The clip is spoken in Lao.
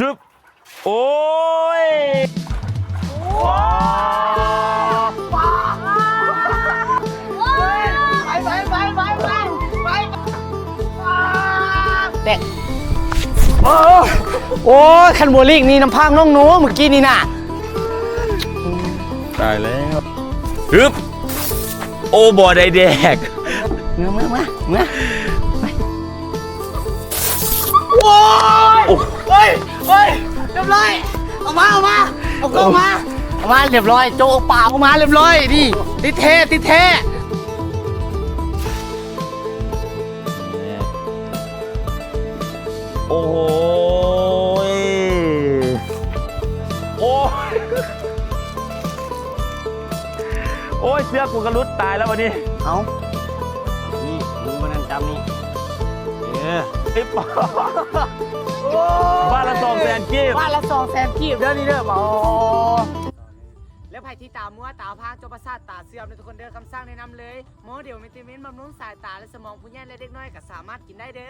ຕຶບ ໂອ້ຍ ໄປ ໄປ ໄປ ໄປ ໄປ ໄປ ໄປ ແຕກ ໂອ້ຍ ໂອ້ຍ ຄັນບໍ່ຫຼີກນີ້ນ້ຳພາກນ້ອງໂນ ມື້ກີ້ນີ້ນະ ຕາຍແລ້ວ ຮຶບ ໂອ້ ບໍ່ໄດ້ແດກ ເມືອ ເມືອ ເມືອ ເມືອ ໄປ ໂອ້ຍ ໂອ້ ເຮີ້ຍ ເຮີ້ຍ ຮຽບຮ້ອຍ ເອົາມາ ເອົາມາ ເອົາກ້ອງມາ ເອົາມາ ຮຽບຮ້ອຍ ໂຈະປາອອກມາ ຮຽບຮ້ອຍ ນີ້ ຕິດແທ້ ຕິດແທ້ ໂອ້ຍ ໂອ້ຍ ໂອ້ຍ ເຊືອກກູກະຫຼຸດ ຕາຍແລ້ວບັດນີ້ ເອົ້າ ນີ້ ມືມັນນັ້ນຈັບນີ້ ເອີ ຕິບ ບາດລະສອງແສນກີບ ບາດລະສອງແສນກີບເດີ ນີ້ເດີ ໂອ້ ແລ້ວໃຜທີ່ຕາມົວ ຕາພາງ ຈົບປະສາດຕາເສື່ອມເດີ ທຸກຄົນເດີ ຄຳສັ່ງແນະນຳເລີຍ ໂມເດວວິຕາມິນບຳລຸງສາຍຕາ ແລະ ສະໝອງຜູ້ໃຫຍ່ ແລະ ເດັກນ້ອຍກໍສາມາດກິນໄດ້ເດີ.